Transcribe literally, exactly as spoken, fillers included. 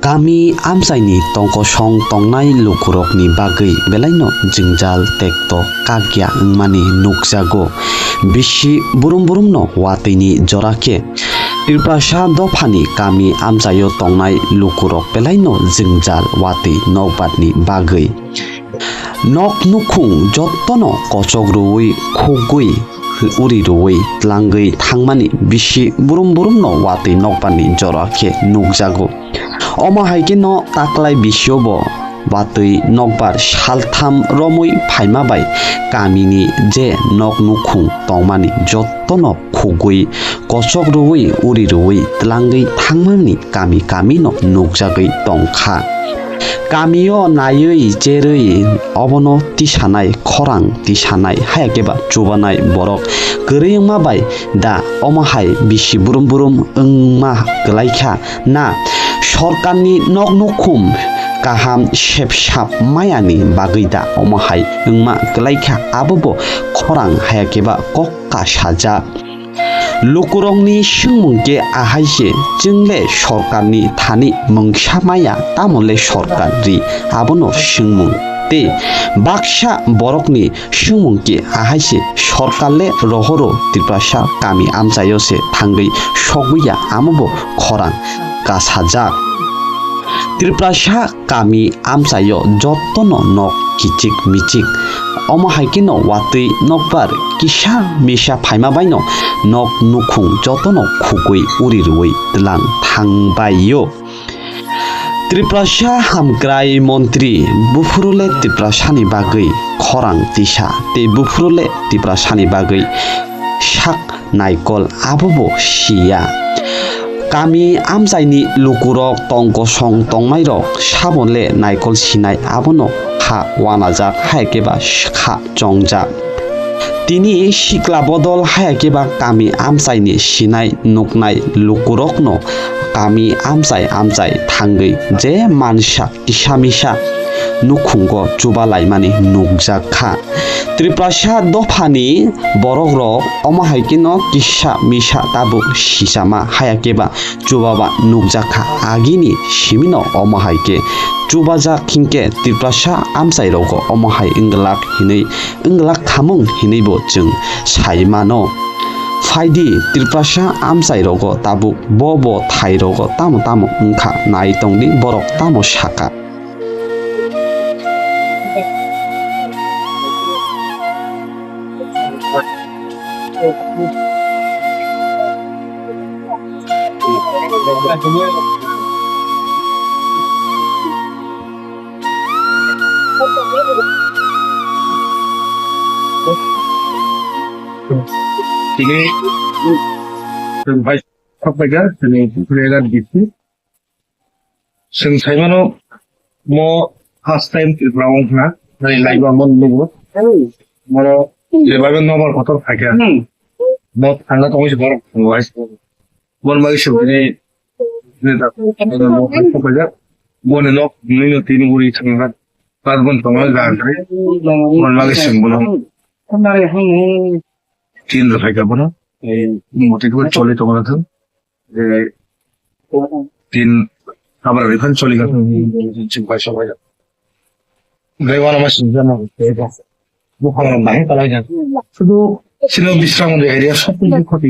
Kami amchaini tongkosong tongnai lukurokni bagwi belaino jwngjal tekto kakya wngmani nukjago. Bisi burum burumno watwini jora khe Tiprasa dophani kami amchaio tongnai lukurok belaino jwngjal watwi nokbarni bagwi. Nok nukhung jottono kochok rwui, khugwi, uri rwui, tlangwi thangmani bisi burum burumno watwi nokbarni jora khe nukjago. Omo hai khe no taklai bisio bo watwi nokbar saltham romwi phaima bai kamini je nok nukhung tongmani jottono khugwi, kochok rwui, uri rwui, tlangwi thangmani kami kami no nukjagwi tongkha. Kamio naiwi cherwi obono tisanai, khorang tisanai, haya khe ba chubanai borok kwrwi wngma bai da omo hai bisi burum burum wngma kwlaikha na? Sorkarni nok nukhung kaham sep sap mayani bagwi da omo hai wngma kwlaikha, abo bo khorang haya khe ba kok kasajak. Lukurokni swngmung khe ahai se, chwng le sorkarni thani mungsa maya, tamo le sorkar ri, abono swngmung. Tei baksa borokni swngmung khe ahai se, sorkar le rohoro Tiprasa kami amchaio se thangwi sogwi ya, amo bo khorang kasajak. Tiprasa kami amchaio jottono nok kichik michik. Omo hai kheno watwi nokbar kisa misa phaima baino nok nukhung jottono khugwi uri rwui tlang thangbaio. Tiprasa hamkrai montri buphuru le Tiprasani bagwi khorang tisa tei buphuru le Tiprasani bagwi sak naikol abo bo siya. Kami amchaini lukurok tong kosong tongnairok sabo le naikol sinai abono kha wanajak, hai khe ba kha chongjak. Tini sikla bodol hai khe ba kami amchaini sinai nuknai lukurokno kami amchai amchai thangwi je mansa kisa misa nukhungo chubalaimani nukjak kha. Tiprasa dophani borokrok omo hai kheno kisa misa tabuk sisama haya khe ba chubaba nukjak kha. Agini simino omo hai khe chubajak hinkhe Tiprasa amchairogo omo hai wng glak hinwi, wng glak khamung hinwi bo chwng sai mano. Phaidi Tiprasa amchairogo tabuk bo bo thairogo tamo tamo wngkha nai tongdi borok tamo saka. Tini chwng bai sok paikha, chini Kukuliagar district. Chwng saimano mo first time Tripura wngkha, nai laiba mon lugo. Moro jebabe nobar kotor phaikha. Mo thangna tongwi se borok thango hai. Mon bagwi se bini Boni nok nini tini uri thangkha. Pas bon tongo jagre. Mon bagwi se bono. Tin rw phaikha bono. Moti ko choli tongo thang. Tin abra rifan choli ga. Chim paisa paisa. Gai wana mas jama. Bukhang bahai kalai jang. Sudu sino bisram de area sab khoti.